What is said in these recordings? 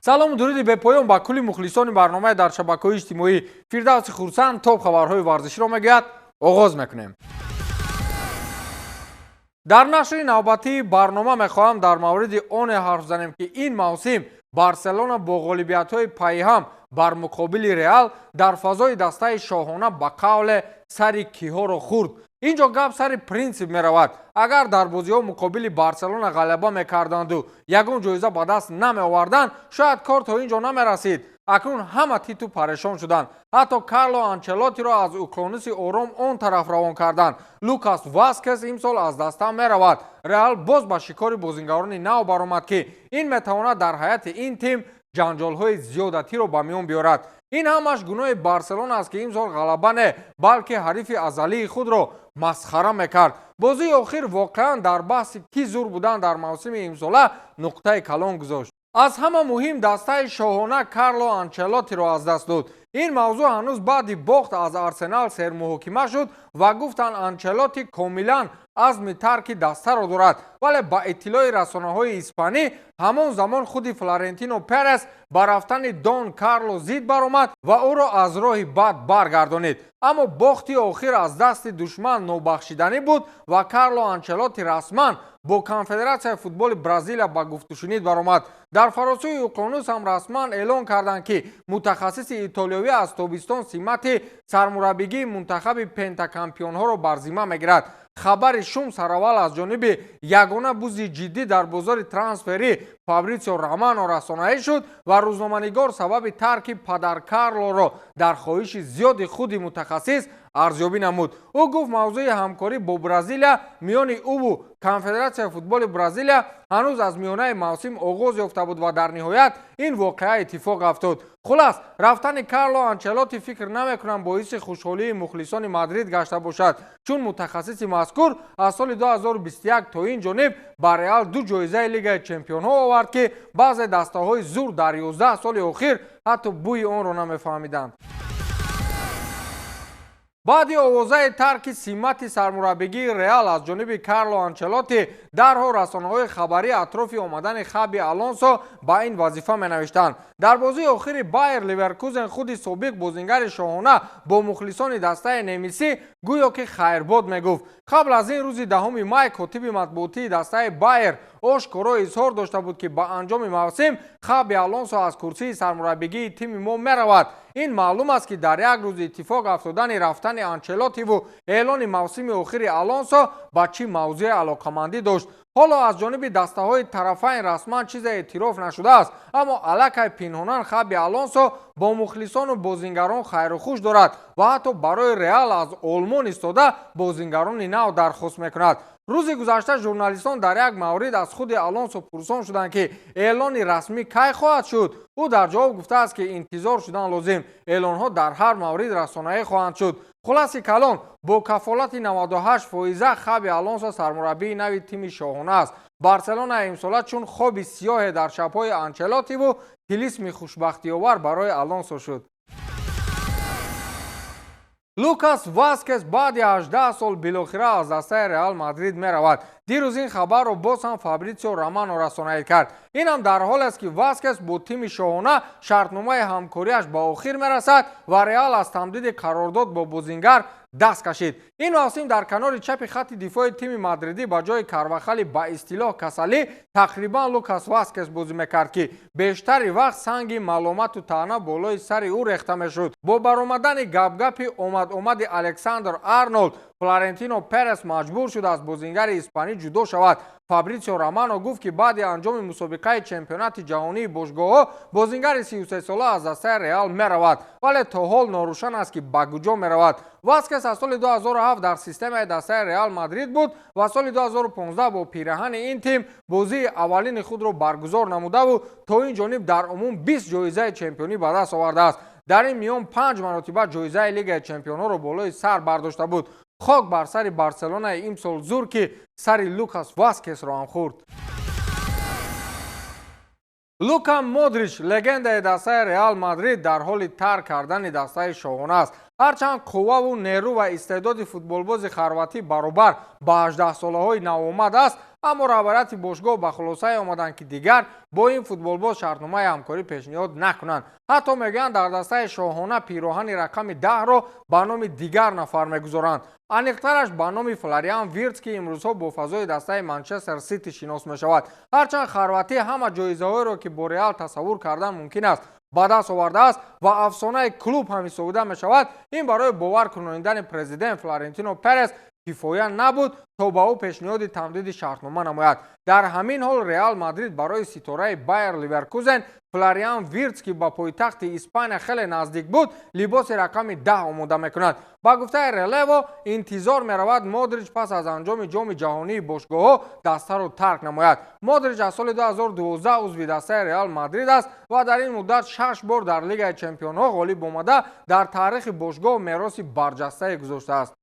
Салому дуруди бепоён ба кулли мухлисони барномаи дар шабакаҳои иҷтимоӣ. Фирдавси Хурсанд топ хабарҳои варзиширо мегӯяд. Оғоз мекунем. Дар нашри навбатии барнома мехоҳам дар мавриди оне ҳарф занем, ки ин мавсим Барселона бо ғолибиятҳои пайҳам бар муқобили Реал дар фазои дастаи шоҳона ба қавле сари киҳоро хӯрд. Ин ҷо гап сари принсип меравад. Агар дар бозиҳо муқобили Барселона ғалаба мекарданду ягон ҷоиза ба даст намеоварданд, шояд кор то ин ҷо намерасид. Акнун ҳама титу парешон шуданд. Ҳатто Карло Анчелотиро аз уқёнуси Ором он тараф равон карданд. Лукас Васкес имсол аз даста меравад. Реал боз ба шикори бозингарони нав баромад, ки ин метавонад дар ҳайати ин тим ҷанҷолҳои зиёдатиро ба миён биёрад. Ин ҳамаш гуноҳи Барселона аст, ки имсол ғалаба не, балки ҳарифи азалии худро масхара мекард. Бозии охир воқеан дар баҳси кӣ зур будан дар мавсими имсола нуқтаи калон гузошт. Аз ҳама муҳим, дастаи шоҳона Карло Анчелотиро аз даст дод. Ин мавзӯъ ҳанӯз баъди бохт аз Арсенал сермуҳокима шуд ва гуфтанд, Анчелоти комилан азми тарки дастаро дорад. Вале ба иттилои расонаҳои испанӣ, ҳамон замон худи Флорентино Перес ба рафтани Дон Карло зид баромад ва ӯро аз роҳи бад баргардонид. Аммо бохти охир аз дасти душман нобахшиданӣ буд ва Карло Анчелоти расман бо Конфедератсияи футболи Бразилия ба гуфтушунид баромад. Дар фаросӯи уқёнус ҳам расман эълон карданд, ки мутахассиси итолиёвӣ аз тобистон симати сармураббигии мунтахаби пентакампионҳоро бар зимма мегирад. Хабари шум сараввал аз ҷониби ягона бузи ҷиддӣ дар бозори трансферӣ Фабритсио Романо расонаӣ шуд ва рӯзноманигор сабаби тарки падар Карлоро дар хоҳиши зиёди худи мутахассис арзёбӣ намуд. Ӯ гуфт, мавзӯи ҳамкорӣ бо Бразилия миёни ӯву Конфедератсияи футболи Бразилия ҳанӯз аз миёнаи мавсим оғоз ёфта буд ва дар ниҳоят ин воқеа иттифоқ афтод. Хулас, рафтани Карло Анчелоти фикр намекунам боиси хушҳолии мухлисони Мадрид гашта бошад, чун мутахассиси мазкур аз соли 2021 то ин ҷониб ба Реал ду ҷоизаи Лигаи чемпионҳо овард, ки баъзе дастаҳои зур дар 11 соли охир ҳатто бӯи онро намефаҳмиданд. Баъди овозаи тарки симати сармураббигии Реал аз ҷониби Карло Анчелоти, дарҳол расонаҳои хабарӣ атрофи омадани Хаби Алонсо ба ин вазифа менавиштанд. Дар бозии охири Байер Ливеркузен худи собиқ бозингари шоҳона бо мухлисони дастаи немисӣ гӯё ки хайрбод мегуфт. Қабл аз ин, рӯзи 10 май, котиби матбуотии дастаи Байер ошкоро изҳор дошта буд, ки ба анҷоми мавсим Хаби Алонсо аз курсии сармураббигии тими мо меравад. Ин маълум аст, ки дар як рӯз иттифоқ афтодани рафтани Анчелотиву эълони мавсими охири Алонсо ба чӣ мавзӯе алоқамандӣ дошт. Ҳоло аз ҷониби дастаҳои тарафайн расман чизе эътироф нашудааст, аммо аллакай пинҳонан Хаби Алонсо бо мухлисону бозингарон хайру хуш дорад ва ҳатто барои Реал аз Олмон истода бозингарони нав дархост мекунад. Рӯзи гузашта журналистон дар як маврид аз худи Алонсо пурсон шуданд, ки эълони расмӣ кай хоҳад шуд. Ӯ дар ҷавоб гуфтааст, ки интизор шудан лозим, эълонҳо дар ҳар маврид расонаӣ хоҳанд шуд. Хулоси калон, бо кафолати 98 фоиза Хаби Алонсо сармураббии нави тими шоҳона аст. Барселона имсола чун хоби сиёҳе дар шабҳои Анчелотиву тилисми хушбахтиовар барои Алонсо шуд. Лукас Васкес баъди 18 сол билохира аз дастаи Реал Мадрид меравад. Дирӯз ин хабарро боз ҳам Фабритсио Романо расонаӣ кард. Инам дар ҳолест, ки Васкес бо тими шоҳона шартномаи ҳамкориаш ба охир мерасад ва Реал аз тамдиди қарордод бо бозингар даст кашид. Ин мавсим дар канори чапи хатти дифои тими мадридӣ ба ҷои Карвахали ба истилоҳ касалӣ тақрибан Лукас Васкес бозӣ мекард, ки бештари вақт санги маломату таъна болои сари ӯ рехта мешуд. Бо баромадани гапгапи омад-омади Александр Арнолд, Флорентино Перес маҷбур шуд аз бозингари испанӣ ҷудо шавад. Фабритсио Романо гуфт, ки баъди анҷоми мусобиқаи чемпионати ҷаҳонии бошгоҳҳо бозингари 33сола аз дастаи Реал меравад, вале то ҳол норӯшан аст, ки ба куҷо меравад. Васкес аз соли 2007 дар системаи дастаи Реал Мадрид буд ва соли 2015 бо пираҳани ин тим бозии аввалини худро баргузор намудаву то ин ҷониб дар умум 20 ҷоизаи чемпионӣ ба даст овардааст. Дар ин миён панҷ маротиба ҷоизаи Лигаи чемпионҳоро болои сар бардошта буд. Хок бар сари Барселонаи имсол зур, ки сари Лукас Васкесро ҳам хӯрд. Лука Модрич, легендаи дастаи Реал Мадрид, дар ҳоли тарк кардани дастаи шоҳона аст. Ҳарчанд қувваву нерӯ ва истеъдоди футболбози хорватӣ баробар ба 18-солаҳои навомад аст, Аммо роҳбарияти бошгоҳ ба хулосае омаданд, ки дигар бо ин футболбоз шартномаи ҳамкорӣ пешниҳод накунанд. Ҳатто мегӯянд, дар дастаи шоҳона пироҳани рақами 10-ро ба номи дигар нафар мегузоранд. Аниқтараш ба номи Флориан Виртс, ки имрӯзҳо бо фазои дастаи Манчестер Сити шинос мешавад. Ҳарчанд хорватӣ ҳама ҷоизаҳоеро, ки бо Реал тасаввур кардан мумкин аст, ба даст овардааст ва афсонаи клуб ҳам ҳисобида мешавад, ин барои бовар кунонидани президент Флорентино Перес кифоя набуд, то ба ӯ пешниҳоди тамдиди шартнома намояд. Дар ҳамин ҳол Реал Мадрид барои ситораи Байер Ливеркузен Флориан Виртс, ки ба пойтахти Испания хеле наздик буд, либоси рақами 10 омода мекунад. Ба гуфтаи Релево, интизор меравад Модрич пас аз анҷоми Ҷоми ҷаҳонии бошгоҳҳо дастаро тарк намояд. Модрич аз соли 2012 узви дастаи Реал Мадрид аст ва дар ин муддат 6 бор дар Лигаи чемпионҳо ғолиб омада, дар таърихи бошгоҳ мероси барҷастае гузоштааст.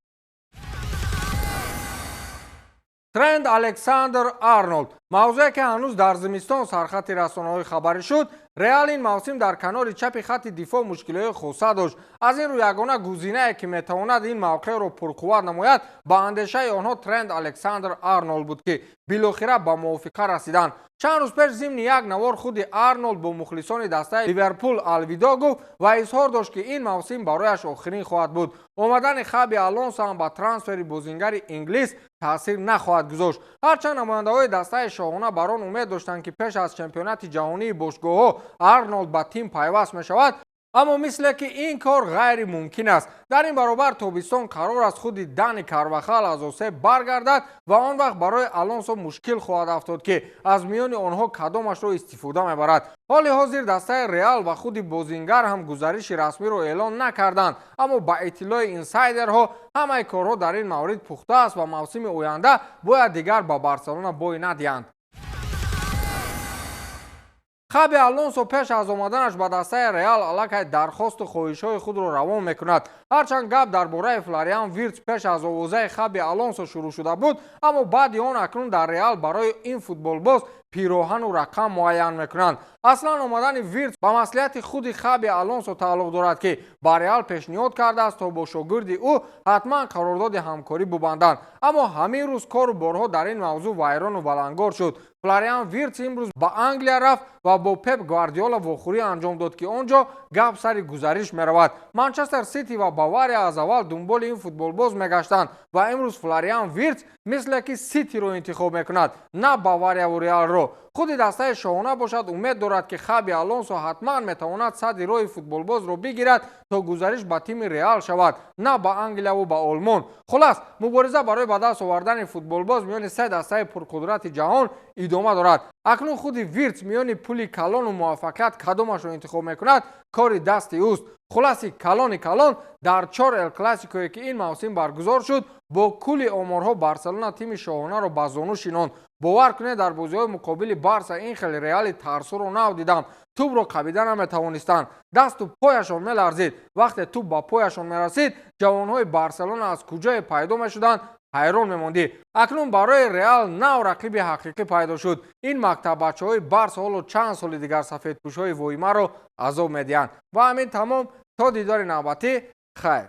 Тренд Александр Арнолд. Мавзӯе, ки ҳанӯз дар зимистон сархати расонаҳои хабарӣ шуд. Реал ин мавсим дар канори чапи хатти дифоъ мушкилиҳои хоса дошт. Аз ин рӯ ягона гузинае, ки метавонад ин мавқеъро пурқувват намояд, ба андешаи онҳо Тренд Александр Арнолд буд, ки билохира ба мувофиқа расиданд. Чанд рӯз пеш зимни як навор худи Арнолд бо мухлисони дастаи Ливерпул алвидо гуфт ва изҳор дошт, ки ин мавсим барояш охирин хоҳад буд. Омадани Хаби Алонсо ҳам ба трансфери бозингари инглис таъсир нахоҳад гузошт. Ҳарчанд намояндаҳои дастаи шоҳона бар он умед доштанд, ки пеш аз чемпионати ҷаҳонии бошгоҳҳо Арнолд ба тим пайваст мешавад, аммо мисле ки ин кор ғайримумкин аст. Дар ин баробар тобистон қарор аст худи Дани Карвахал аз Осе баргардад ва он вақт барои Алонсо мушкил хоҳад афтод, ки аз миёни онҳо кадомашро истифода мебарад. Ҳоли ҳозир дастаи Реал ва худи бозингар ҳам гузариши расмиро эълон накарданд, аммо ба иттилои инсайдерҳо ҳамаи корҳо дар ин маврид пухта аст ва мавсими оянда бояд дигар ба Барселона бой надиҳанд. Хаби Алонсо пеш аз омаданаш ба дастаи Реал аллакай дархосту хоҳишҳои худро равон мекунад. Ҳарчанд гап дар бораи Флориан Виртс пеш аз овозаи Хаби Алонсо шурӯъ шуда буд, аммо баъди он акнун дар Реал барои ин футболбоз пироҳану рақам муайян мекунанд. Аслан омадани Виртс ба маслиҳати худи Хаби Алонсо тааллуқ дорад, ки ба Реал пешниҳод кардааст, то бо шогирди ӯ ҳатман қарордоди ҳамкорӣ бубанданд. Аммо ҳамин рӯз кору борҳо дар ин мавзӯъ вайрону валангор шуд. Флориан Виртс имрӯз ба Англия рафт ва бо Пеп Гвардиола вохӯрӣ анҷом дод, ки он ҷо гап сари гузариш меравад. Манчестер Сити ва Бавария аз аввал дунболи ин футболбоз мегаштанд ва имрӯз Флориан Виртс мисле ки Ситиро интихоб мекунад, на Баварияву Реалро. Худи дастаи шоҳона бошад, умед дорад, ки Хаби Алонсо ҳатман метавонад садди роҳи футболбозро бигирад, то гузариш ба тими Реал шавад, на ба Англияву ба Олмон. Хулас, мубориза барои ба даст овардани футболбоз миёни се дастаи пурқудрати ҷаҳон идома дорад. Акнун худи Виртс миёни пули калону муваффақият кадомашро интихоб мекунад, кори дасти ӯст. Хуласи калони калон, дар 4 Эл Классикое, ки ин мавсим баргузор шуд, бо кулли оморҳо Барселона тими шоҳонаро ба зону шинонд. Бовар кунед, дар бозиҳои муқобили Барса ин хеле Реали тарсуро нав дидам. Тӯбро қабида наметавонистанд, дасту пояшон меларзид. Вақте тӯб ба пояшон мерасид, ҷавонҳои Барселона аз куҷое пайдо мешуданд, ҳайрон мемондӣ. Акнун барои Реал нав рақиби ҳақиқӣ пайдо шуд. Ин мактаббачаҳои Барс ҳоло чанд соли дигар сафедпӯшҳои воимаро азоб медиҳанд. Ва ҳамин тамом. То дидори навбатӣ, хайр.